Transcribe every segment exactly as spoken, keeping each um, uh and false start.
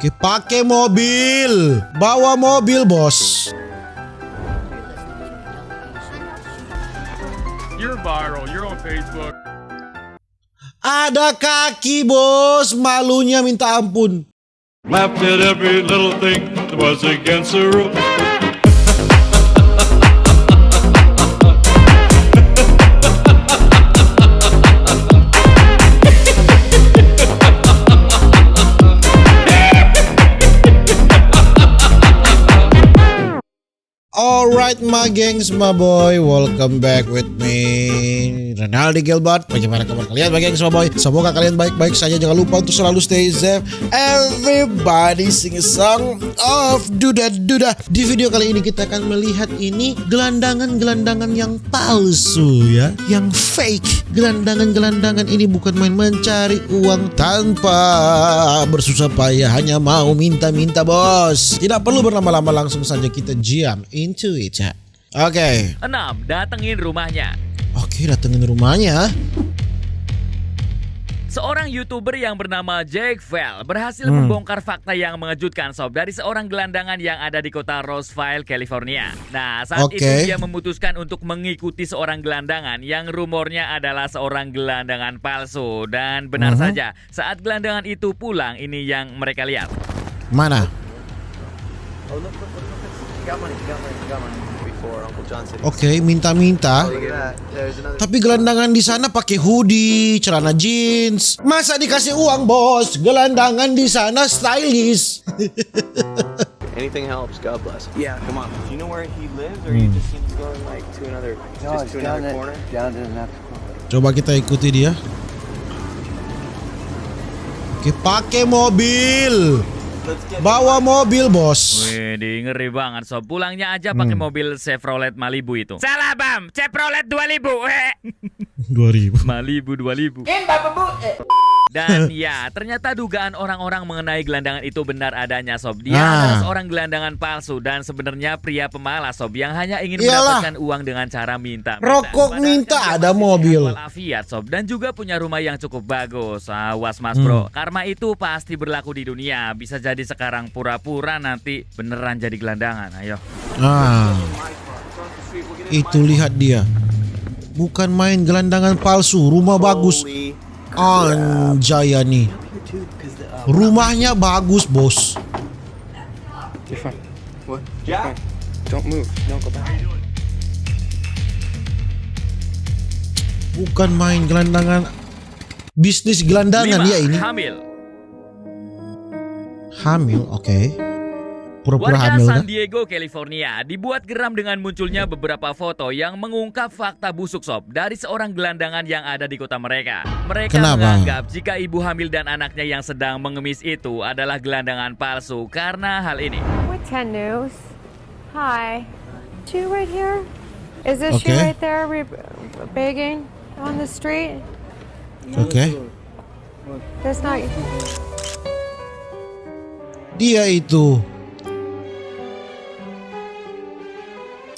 Oke, pake mobil. Bawa mobil, Bos. You're viral. You're on Facebook. Ada kaki, Bos. Malunya minta ampun. Laughed at every little thing that was against the rules. Alright, my gengs, my boy, welcome back with me, Renaldi Gilbert. Bagaimana kabar kalian, my gengs, my boy? Semoga kalian baik-baik saja. Jangan lupa untuk selalu stay safe. Everybody sing a song of Duda Duda. Di video kali ini kita akan melihat ini gelandangan-gelandangan yang palsu, ya, yang fake. Gelandangan-gelandangan ini bukan main, mencari uang tanpa bersusah payah, hanya mau minta-minta, Bos. Tidak perlu berlama-lama, langsung saja kita jump into it, ya. Oke. Enam, datengin rumahnya. Oke, datengin rumahnya. Seorang YouTuber yang bernama Jake Fell berhasil Hmm. membongkar fakta yang mengejutkan, Sob, dari seorang gelandangan yang ada di kota Roseville, California. Nah, saat Oke. itu dia memutuskan untuk mengikuti seorang gelandangan yang rumornya adalah seorang gelandangan palsu. Dan benar Mhm. saja, saat gelandangan itu pulang, ini yang mereka lihat. Mana? Oh, look, look, look, look. He got money, he got money, he got money. Before Uncle John said he Oke, minta-minta. Look at that. There's another. Tapi gelandangan di sana pakai hoodie, celana jeans. Masa dikasih uang, Bos? Gelandangan di sana stylish. Anything helps. God bless. Yeah, come on. Do you know where he lives, or he Hmm. just seems going like to another, No, just it's to down another there, corner? down to the next corner. Coba kita ikuti dia. Oke, pakai mobil. Bawa mobil, Bos. Wih, ngeri banget, Sob. Pulangnya aja pakai Hmm. mobil Chevrolet Malibu itu. Salah, Bam. Chevrolet dua ribu. Eh. Dua ribu. Malibu dua ribu. Dan ya, ternyata dugaan orang-orang mengenai gelandangan itu benar adanya, Sob. Dia Ah. adalah seorang gelandangan palsu dan sebenarnya pria pemalas, Sob, yang hanya ingin Iyalah. mendapatkan uang dengan cara minta. Rokok Padahal minta, kan dia ada masih mobil. Sehat walafiat, Sob, dan juga punya rumah yang cukup bagus. Awas, Mas Hmm. Bro. Karma itu pasti berlaku di dunia. Bisa jadi sekarang pura-pura, nanti beneran jadi gelandangan. Ayo. Ah. Itu lihat dia. Bukan main, gelandangan palsu, rumah bagus. Holy Anjayani. dude, 'cause the, uh, Rumahnya bagus, Bos. You're fine. What? You're fine. Don't move. Don't go back. Bukan main, gelandangan. Bisnis gelandangan Lima, ya ini. Hamil. Hamil, oke. Pura-pura Warga hamil kah? San Diego, California, dibuat geram dengan munculnya beberapa foto yang mengungkap fakta busuk, Sob, dari seorang gelandangan yang ada di kota mereka. Mereka Kenapa? menganggap jika ibu hamil dan anaknya yang sedang mengemis itu adalah gelandangan palsu karena hal ini. With ten News. Hi. Two right here? Is this you Okay. right there re- begging on the street? Oke. That's not. Dia itu.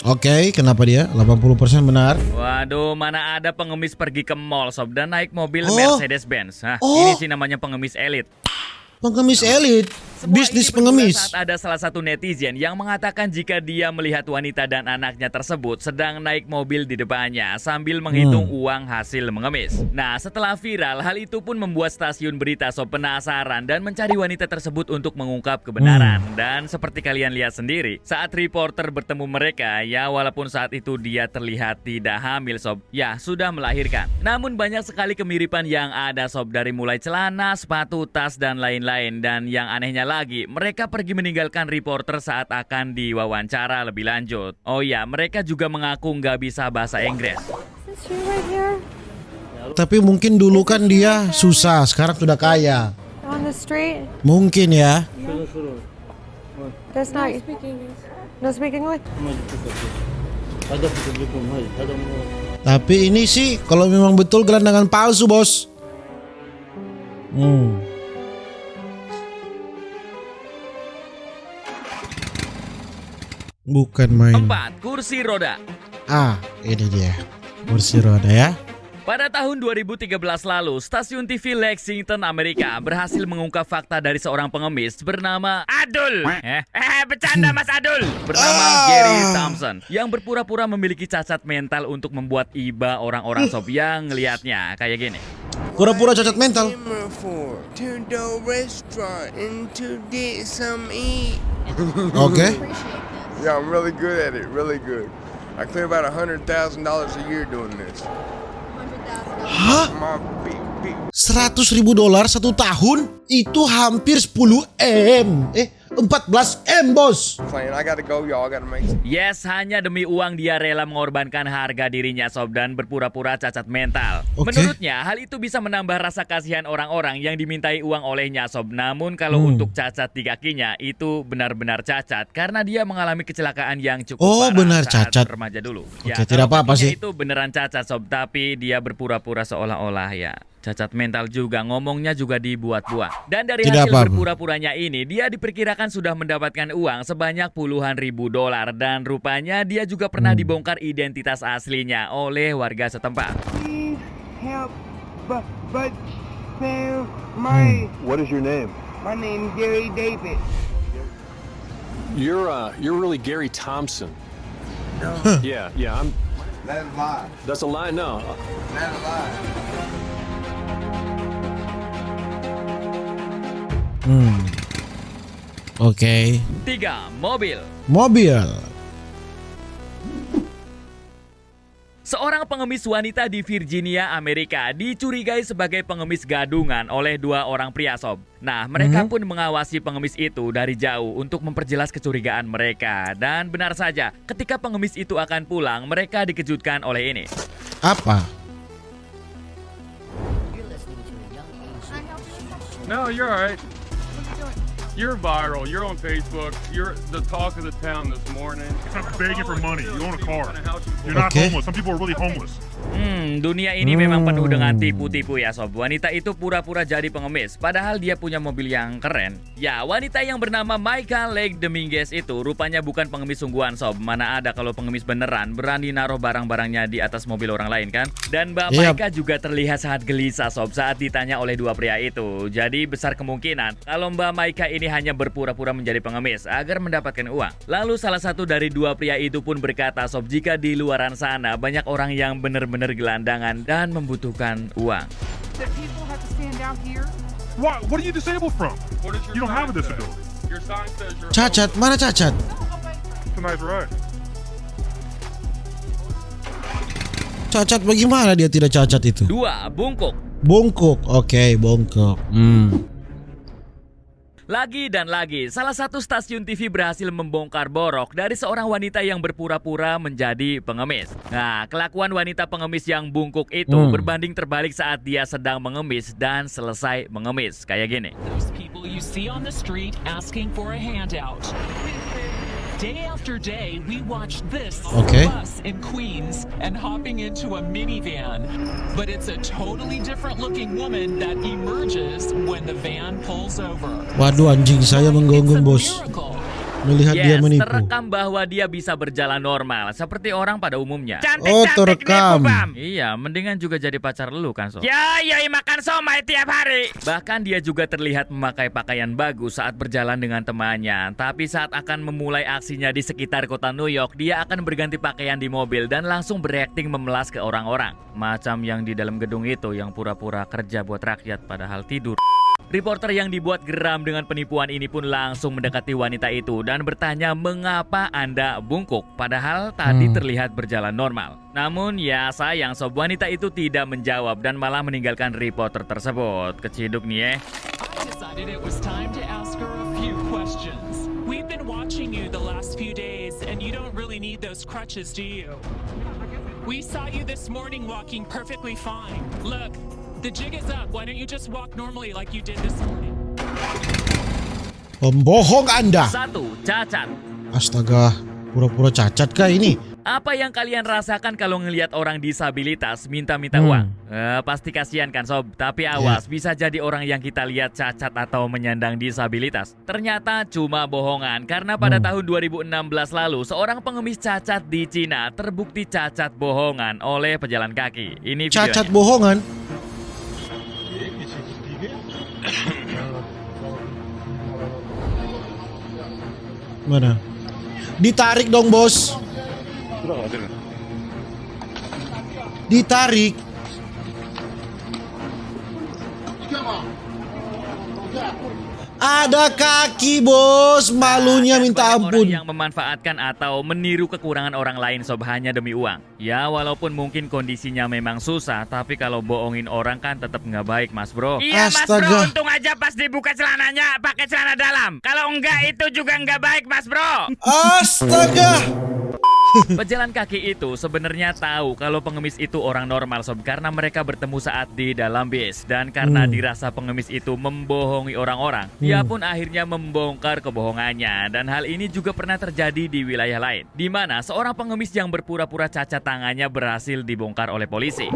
Oke, kenapa dia? Delapan puluh persen benar. Waduh, mana ada pengemis pergi ke mall, Sob, dan naik mobil Oh. Mercedes Benz. Hah, Oh. ini sih namanya pengemis elit. Pengemis elit. Semua Bisnis ini bermula pengemis. Saat ada salah satu netizen yang mengatakan jika dia melihat wanita dan anaknya tersebut sedang naik mobil di depannya sambil menghitung Hmm. uang hasil mengemis. Nah, setelah viral, hal itu pun membuat stasiun berita, Sob, penasaran dan mencari wanita tersebut untuk mengungkap kebenaran. Hmm. Dan seperti kalian lihat sendiri, saat reporter bertemu mereka, ya, walaupun saat itu dia terlihat tidak hamil, Sob, ya, sudah melahirkan. Namun, banyak sekali kemiripan yang ada, Sob, dari mulai celana, sepatu, tas, dan lain-lain. Dan yang anehnya lagi, mereka pergi meninggalkan reporter saat akan diwawancara lebih lanjut. Oh ya, mereka juga mengaku nggak bisa bahasa Inggris. Is this you right here? Tapi mungkin dulu kan dia susah, sekarang sudah kaya. On the street? Mungkin ya. That's not. No speak English. Tapi ini sih kalau memang betul gelandangan palsu, Bos. Hmm. Bukan main. Empat, kursi roda. Ah, ini dia. Kursi roda ya. Pada tahun dua ribu tiga belas lalu, stasiun T V Lexington, Amerika, berhasil mengungkap fakta dari seorang pengemis bernama Adul. Eh? Eh, bercanda, Mas Adul. Bernama Gary Thompson, yang berpura-pura memiliki cacat mental untuk membuat iba orang-orang sob yang ngeliatnya kayak gini. Pura-pura cacat mental. Camera for to the restaurant and to get some eat. Oke. Yeah, I'm really good at it, really good. I clear about a hundred thousand dollars a year doing this. Hah? My big, big Seratus ribu dolar satu tahun? Itu hampir sepuluh M. Eh, empat belas M, bos. Playing. I gotta go, y'all. I gotta make some. Yes, hanya demi uang dia rela mengorbankan harga dirinya, sob, dan berpura-pura cacat mental. Oke. Menurutnya, hal itu bisa menambah rasa kasihan orang-orang yang dimintai uang olehnya, sob. Namun, kalau Hmm. untuk cacat di kakinya, itu benar-benar cacat karena dia mengalami kecelakaan yang cukup Oh, parah benar saat cacat. remaja dulu. Oke, Ya, tidak kalau apa-apa kakinya sih. itu beneran cacat, sob, tapi dia berpura-pura seolah-olah ya cacat mental juga, ngomongnya juga dibuat-buat. Dan dari Tidak hasil apa-apa. berpura-puranya ini, dia diperkirakan sudah mendapatkan uang sebanyak puluhan ribu dolar dan rupanya dia juga pernah Hmm. dibongkar identitas aslinya oleh warga setempat. Please help, but, but, my Hmm. What is your name? My name Gary David. You're, uh, you're really Gary Thompson. No. Yeah, yeah, I'm That's a lie. That's a lie, no. That's a lie. Hmm. Oke. Tiga, mobil. Mobil. Seorang pengemis wanita di Virginia, Amerika, dicurigai sebagai pengemis gadungan oleh dua orang pria, sob. Nah, mereka Mhm. pun mengawasi pengemis itu dari jauh untuk memperjelas kecurigaan mereka. Dan benar saja, ketika pengemis itu akan pulang, mereka dikejutkan oleh ini. Apa? No, you're all right. You're viral. You're on Facebook. You're the talk of the town this morning. You're not begging for money. You own a car. You're not Okay. homeless. Some people are really homeless. Hmm, dunia ini memang penuh dengan Hmm. tipu-tipu ya, sob. Wanita itu pura-pura jadi pengemis, padahal dia punya mobil yang keren. Ya, wanita yang bernama Maika Lake Dominguez itu rupanya bukan pengemis sungguhan, sob. Mana ada kalau pengemis beneran berani naruh barang-barangnya di atas mobil orang lain, kan? Dan Mbak Yap. Maika juga terlihat sangat gelisah, sob, saat ditanya oleh dua pria itu. Jadi, besar kemungkinan kalau Mbak Maika ini hanya berpura-pura menjadi pengemis agar mendapatkan uang. Lalu salah satu dari dua pria itu pun berkata, sob, jika di luaran sana banyak orang yang bener-bener gelandangan dan membutuhkan uang. That people have to stand out here? Why? What are you disabled from? What is your You don't have a sign say? Disability. Your sign says you're Cacat, homeless. Mana cacat? It's a nice ride. Cacat bagaimana dia tidak cacat itu? Dua, bungkuk. Bungkuk, oke, bungkuk. Hmm. Lagi dan lagi, salah satu stasiun T V berhasil membongkar borok dari seorang wanita yang berpura-pura menjadi pengemis. Nah, kelakuan wanita pengemis yang bungkuk itu Hmm. berbanding terbalik saat dia sedang mengemis dan selesai mengemis. Kayak gini. Those people you see on the street asking for a handout. Day after day, we watch this Oke. bus in Queens and hopping into a minivan. But it's a totally different looking woman that emerges when the van pulls over. Waduh, anjing saya menggonggong, Bos. It's a miracle. Melihat dia Yes, menipu. Terekam bahwa dia bisa berjalan normal, seperti orang pada umumnya. Oh, Cantik-cantik terekam. Nipu, Bam. Iya, mendingan juga jadi pacar lu kan, Sob. Ya, yoi, makan somai tiap hari. Bahkan dia juga terlihat memakai pakaian bagus saat berjalan dengan temannya. Tapi saat akan memulai aksinya di sekitar kota New York, dia akan berganti pakaian di mobil dan langsung berakting memelas ke orang-orang. Macam yang di dalam gedung itu yang pura-pura kerja buat rakyat padahal tidur. Reporter yang dibuat geram dengan penipuan ini pun langsung mendekati wanita itu dan bertanya, "Mengapa Anda bungkuk?" Padahal tadi Hmm. terlihat berjalan normal. Namun, ya sayang, Sob, wanita itu tidak menjawab dan malah meninggalkan reporter tersebut. Keciduk nih, eh. I decided it was time to ask her a few questions. We've been watching you the last few days, and you don't really need those crutches, do you? We saw you this morning walking perfectly fine. Look, the jig is up. Why don't you just walk normally like you did this morning? Pembohong Anda. Satu, cacat. Astaga, pura-pura cacat kah ini? Apa yang kalian rasakan kalau ngelihat orang disabilitas minta-minta Hmm. uang? Eh, pasti kasihan kan, Sob? Tapi awas, bisa jadi orang yang kita lihat cacat atau menyandang disabilitas ternyata cuma bohongan. Karena pada Hmm. tahun dua ribu enam belas lalu, seorang pengemis cacat di Cina terbukti cacat bohongan oleh pejalan kaki. Ini videonya. Cacat bohongan. Mana? Ditarik dong, Bos. Ditarik. Ada kaki, Bos. Malunya Dan minta banyak orang ampun. Yang memanfaatkan atau meniru kekurangan orang lain, Sob, hanya demi uang. Ya, walaupun mungkin kondisinya memang susah, tapi kalau bohongin orang kan tetap nggak baik, Mas Bro. Iya, Mas Bro, Astaga. Untung aja pas dibuka celananya pakai celana dalam. Kalau enggak, itu juga nggak baik, Mas Bro. Astaga. Pejalan kaki itu sebenarnya tahu kalau pengemis itu orang normal, Sob, karena mereka bertemu saat di dalam bis. Dan karena Hmm. dirasa pengemis itu membohongi orang-orang, dia Hmm. pun akhirnya membongkar kebohongannya. Dan hal ini juga pernah terjadi di wilayah lain, di mana seorang pengemis yang berpura-pura cacat tangannya berhasil dibongkar oleh polisi.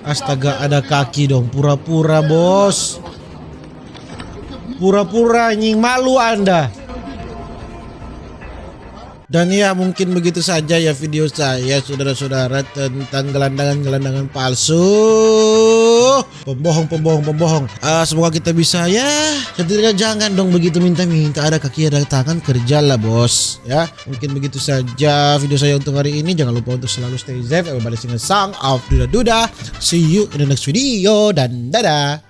Astaga, ada kaki dong. Pura-pura, Bos. Pura-pura, nying, malu Anda. Dan ya, mungkin begitu saja ya video saya, saudara-saudara, tentang gelandangan-gelandangan palsu. Pembohong, pembohong, pembohong. Ah, semoga kita bisa, ya, setidaknya jangan dong begitu minta-minta. Ada kaki, ada tangan, kerjalah, Bos. Ya, mungkin begitu saja video saya untuk hari ini. Jangan lupa untuk selalu stay safe. Everybody sing a song of Duda Duda. See you in the next video dan dadah.